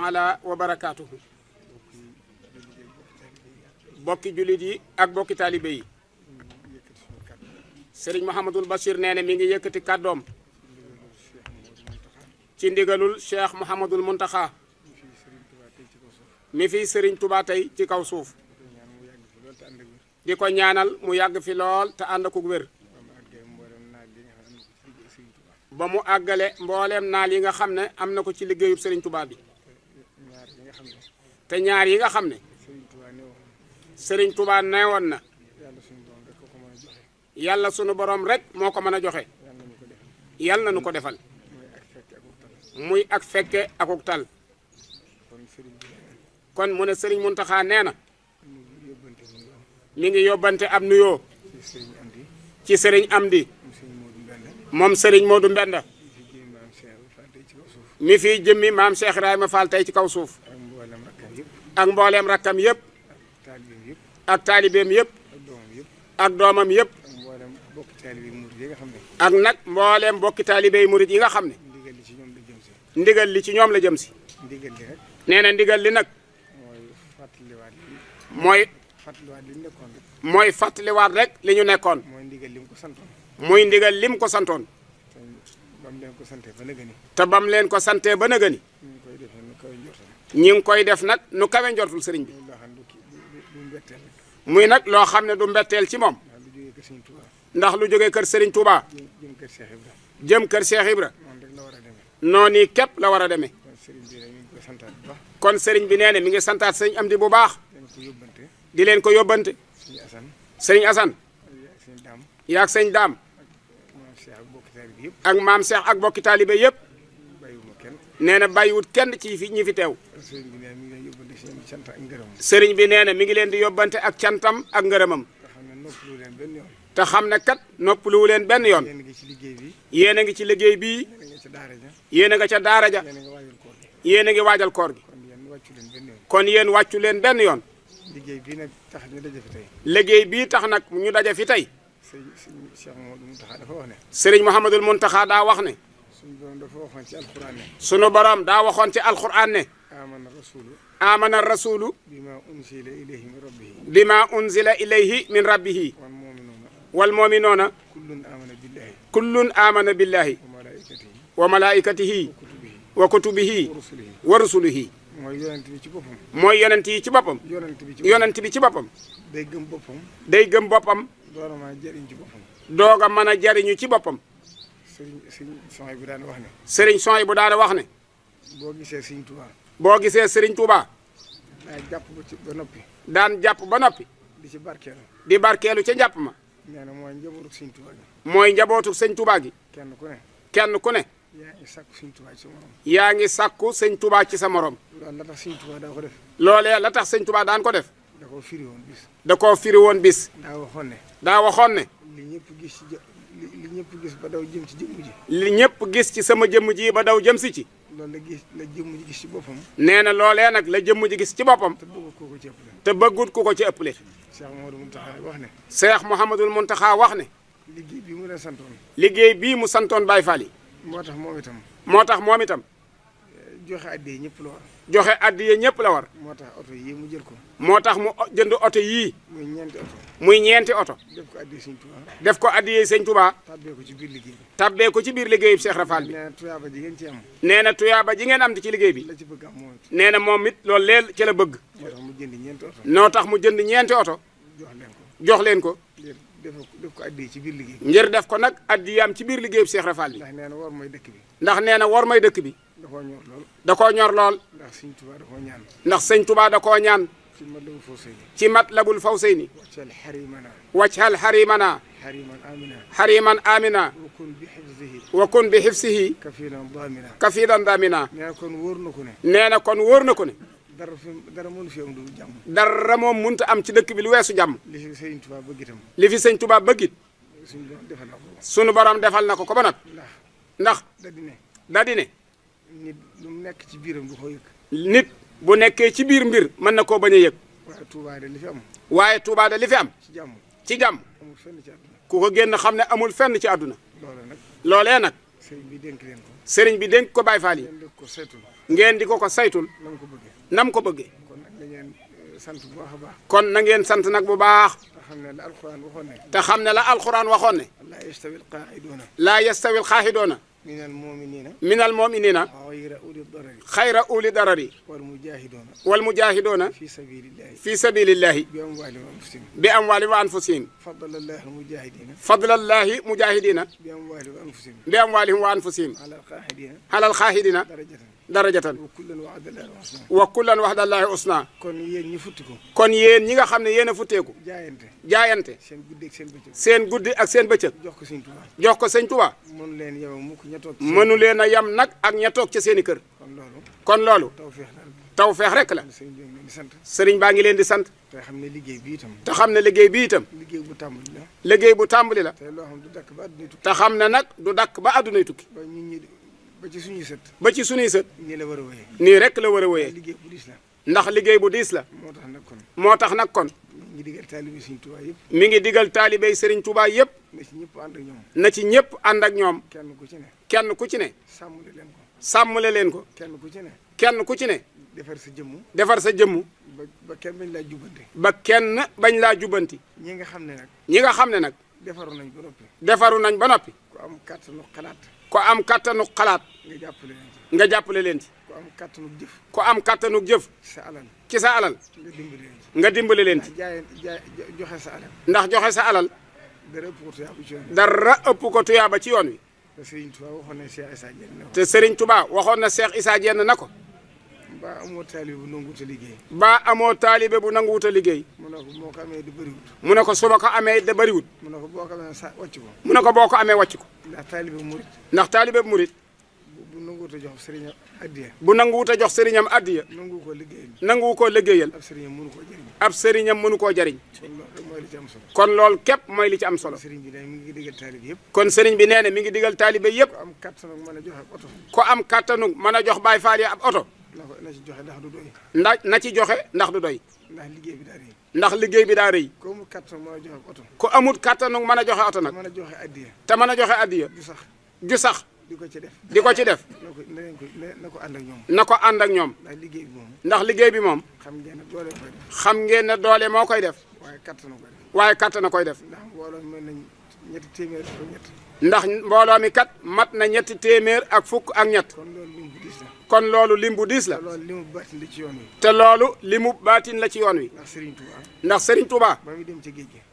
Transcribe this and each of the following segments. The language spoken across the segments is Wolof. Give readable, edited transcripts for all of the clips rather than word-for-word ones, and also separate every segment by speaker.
Speaker 1: taala wa barakaatuhu. bokki jullit yi ak bokki taalibe yi. Serigne Mouhamadul Bachir nee na mi ngi yëkkati kàddoom ci ndigalul Cheikh Mouhamadul Muntaxa mi fi Serigne Touba tey ci kaw suuf di ko ñaanal mu yàgg fi lool te ànd ak wér ba mu àggale mbooleem naal yi nga xam ne am na ko ci liggéeyub Serigne Touba bi te ñaar yi nga xam ne Serigne Touba neewoon na yàlla sunu borom rek moo ko mën a joxe yàlla na nu ko defal muy ak fekke akuk tal kon mu ne Serigne Mountakha nee na mi ngi yóbbante ab nuyoo ci Serigne Amdi moom Serigne Modou Mbenda mi fii jëmmi maam Cheikh Ibrahima Fall tey ci kaw suuf ak mbooleem rakkam yëpp ak taalibeem yëpp ak doomam yëpp ak nag mbooleem bokki taalibey murit yi nga xam ne ndigal li ci ñoom la jëm si nee na ndigal li nag mooy fàttaliwaat rek li ñu nekkoon muy ndigal lim ko santoon te bam leen ko sante ba nëgëni ñi ngi koy def nag nu kawe njortul sëriñ bi muy nag loo xam ne du mbetteel ci moom ndax lu jógee kër Serigne Touba jëm kër Cheikh Ibra noonu képp la war a demee kon Serigne bi nee na mi ngi santaat sëñ Amdi bu baax di leen ko yóbbante sëñ Assane yaag sëñ Daam ak maam Cheikh ak bokki taalibe yëpp nee na bàyyiwut kenn ci fi ñi fi teew Serigne bi nee na mi ngi leen di yóbbante ak cantam ak ngërëmam te xam ne kat noppaluwu leen benn yoon yéen a ngi ci liggéey bii yéen a nga ca daara ja yéen a ngi waajal koor gi kon yéen wàccu leen benn yoon liggéey bii nag tax ñu daje fi tey liggéey bii tax nag ñu daje fi tey Serigne Mouhamadul Muntaxa daa wax ne sunu borom daa waxoon ci alquran ne amana rasulu bima unzila ilayhi min rabbihi wal mu'minuuna kullun amana billahi wa malaikatihi wa kutubihi wa rusulihi mooy yonent yi ci boppam yonent bi ci boppam day gëm boppam doog a mën a jariñu ci boppam Serigne Souhaïbou daana wax ne boo gisee Serigne Touba daan jàpp ba noppi di barkeelu ca njàpp ma nee na mooy njabootu sëñ Touba gi mooy njabootu sëñ Touba gi kenn ku ne yaa ngi sàkku sëñ Touba ci sa morom loolee la tax sëñ Touba daan ko def da koo firi woon bis daa waxoon ne li ñëpp gis ba daw jëm ci jëmm ji li ñëpp gis ci sama jëmm ji ba daw jëm si ci loolu la jëmm ji gis ci boppam nee na loolee nag la jëmm ji gis ci boppam te bëggut ku ko ci ëppale Cheikh Mouhamadul Muntaxa wax ne liggéey bii mu leen santoon liggéey bii mu santoon Baye Fall yi moo tax moom itam joxe addiya ñëpp la war joxe addiya ñëpp la war moo tax oto yii mu jël ko moo tax mu jënd oto yii muy ñeenti oto def ko addiya sëñ Touba tabbee ko ci biir liggéey bi Cheikh Rafal bi nee na tuyaaba ji ngeen am ci liggéey bi nee na moom it loolu leel ci la bëgg noo tax mu jënd ñeenti oto jox leen ko def ko addiya ci biir liggéey bi ngir def ko nag addiyaam ci biir liggéey bi Cheikh Rafal bi ndax nee na war may dëkk bi ndax nee na war may dëkk bi da koo ñor lool ndax sëñ Touba da koo ñaan ci Matlabul Fawzayni wajhal harimana hariman amina wa kun bi hifsihi kafilan damina nee na kon wóor na ko ne dara mënu fi am du jàmm dara moom mënut a am ci dëkk bi lu weesu jàmm li fi sëñ Touba bëggit sunu borom defal na ko ko ba nag ndax da di ne nit lu nekk ci biiram du ko yëg nit bu nekkee ci biir mbir mën na koo bañ a yëg waaye Touba de li fi am ci jàmm ku ko génn xam ne amul fenn ci àdduna loolee nag sëriñ bi dénk ko Baye Fall yi ngeen di ko saytul nam ko bëggee kon na ngeen sant nag bu baax te xam ne la alxuraan waxoon ne laa yastawi alxaahidoona min almuminina xayra uli darari wal mujahidoona fi sabilillahi bi amwali wa anfusihim fadlallahi mujahidina bi amwalihim wa anfusihim alal xaahidina darajatan wa kullan waxdallahi usna kon yéen ñi nga xam ne yéen a futteeku jaayante seen guddi ak seen bëccëg jox ko sëñ Tuubaa mënu leen a yam nag ak ña toog ca seen i kër kon loolu tawfeex rek la sëriñ baa ngi leen di sant te xam ne liggéey bi itam liggéey bu tàmbali la te xam ne nag du dakk ba àddunay tukki ba ci suñuy sët nii rek la war a wéyee ndax liggéey bu diis la moo tax nag kon mi ngi digal taalibey Sëriñ Tuubaa yëpp na ci ñëpp ànd ak ñoom kenn ku ci ne sàmmale leen ko kenn ku ci ne defar sa jëmm ba kenn bañ laa jubbanti bañ laa jubbanti ñi nga xam ne nag defaru nañ ba noppi ko am kattanu xalaat nga jàppale leen ci ko am kattanu jëf ci sa alal nga dimbale leen ci ndax joxe sa alal dara ëpp ko tuyaaba ci yoon wi te Serigne Touba waxoon na Cheikh Issa Diène na ko ba amoo taalibe bu nanguwut a liggéey mu ne ko su ma ko amee da bëriwut mu ne ko boo ko amee wàcc ko ndax taalibe bu murit bu nanguwut a jox sëriñam addiya nangu ko liggéeyal ab sëriñam mënu koo jariñ kon loolu képp mooy li ci am solo kon sëriñ bi nee na mi ngi digal taalibe yëpp ko am kattanu mën a jox Baay Faal yi ab oto na ci joxe ndax du doy ndax liggéey bi daa rëy ku amut kattanu mën a joxe oto nag te mën a joxe addiya ju sax di ko ci def na ko ànd ak ñoom ndax liggéey bi moom xam ngeen ne doole moo koy def waaye kattana koy def ndax mbooloo mi kat mat na ñetti téeméer ak fukk ak ñett kon loolu lim bu diis la te loolu limu baatin la ci yoon wi ndax Serigne Touba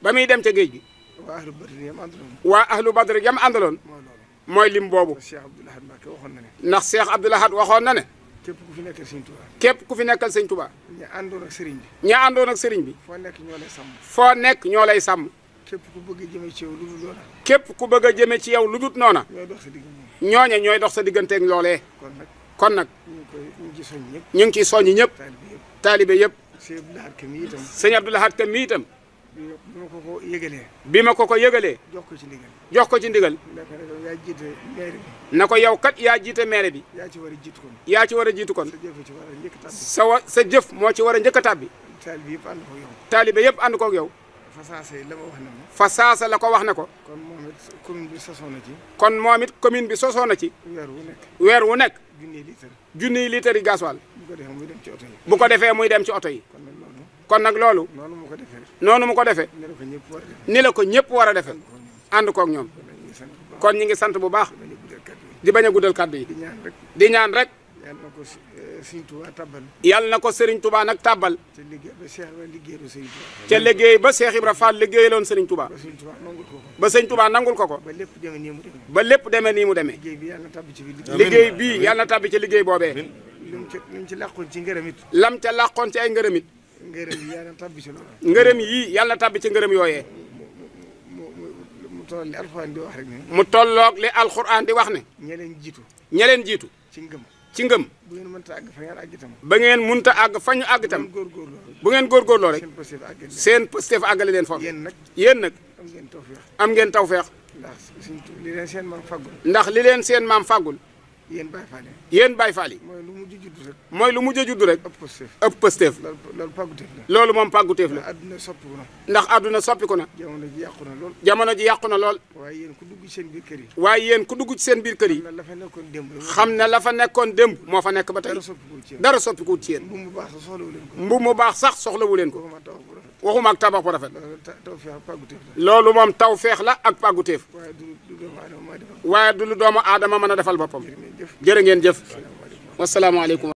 Speaker 1: ba muy dem ca géej gi waa ahlu badr yam àndaloon mooy lim boobu ndax Cheikh Abdoul Ahad waxoon na ne képp ku fi nekkal Serigne Touba ña àndoon ak Serigne bi foo nekk ñoo lay sàmm képp ku bëgg a jëme ci yow lu dut noona ñooñe ñooy dox sa digganteeg loolee kon nag ñu ngi ciy soññi ñëpp taalibe yëpp sëñ Abdoul Ahad Ka mi itam bi ma ko yëgalee jox ko ci ndigal na ko yow kat yaa jiite maire bi yaa ci war a jiitu kon sa jëf moo ci war a njëkk a tàbbi taalibe yëpp ànd koog yow fa saasa la ko wax ne ko kon moom it commune bi sosoo na ci weer wu nekk junniy litre yi gasoil bu ko defee muy dem ci oto yi kon nag loolu noonu mu ko defee ni la ko ñëpp war a defee ànd koog ñoom kon ñi ngi sant bu baax di bañ a guddal kàddu yi di ñaan rek yàlla na ko Serigne Touba nag tàbbal ca liggéey ba Cheikh Ibra Fall liggéeyaloon Serigne Touba ba Serigne Touba nangul ko ba lépp demee nii mu demee liggéey bii yàlla na tàbbi ci liggéey boobee lam ca làqoon ci ay ngërëmit ngërëm yii yàlla na tàbbi ci ngërëm yooyee mu tolloog li alxuraan di wax ne ña leen jiitu ci ngëm ba ngeen mënta àgg fa ñu àgg itam bu ngeen góorgóorloo rek seen pësteef àggale leen foofu yéen nag am ngeen tawfeex ndax li leen seen maam fàggul yéen Baye Fall yi. mooy lu mujj a judd rek. ëpp pësteef. loolu moom pàgguteef la. ndax àdduna soppiku na. jamono ji yàqu na lool. waaye yéen ku dugg ci seen biir kër yi. waaye yéen ku dugg ci seen biir kër yi. xam ne la fa nekkoon démb moo fa nekk ba tey. dara soppikuwut ci yéen. mbubb mu baax sax soxlawu leen ko. waxuma ak tabax bu rafet. loolu moom taw feex la ak pàgguteef. waaye du lu doomu aadama mën a defal boppam. jërë ngeen jëf. wasalaamaaleykum.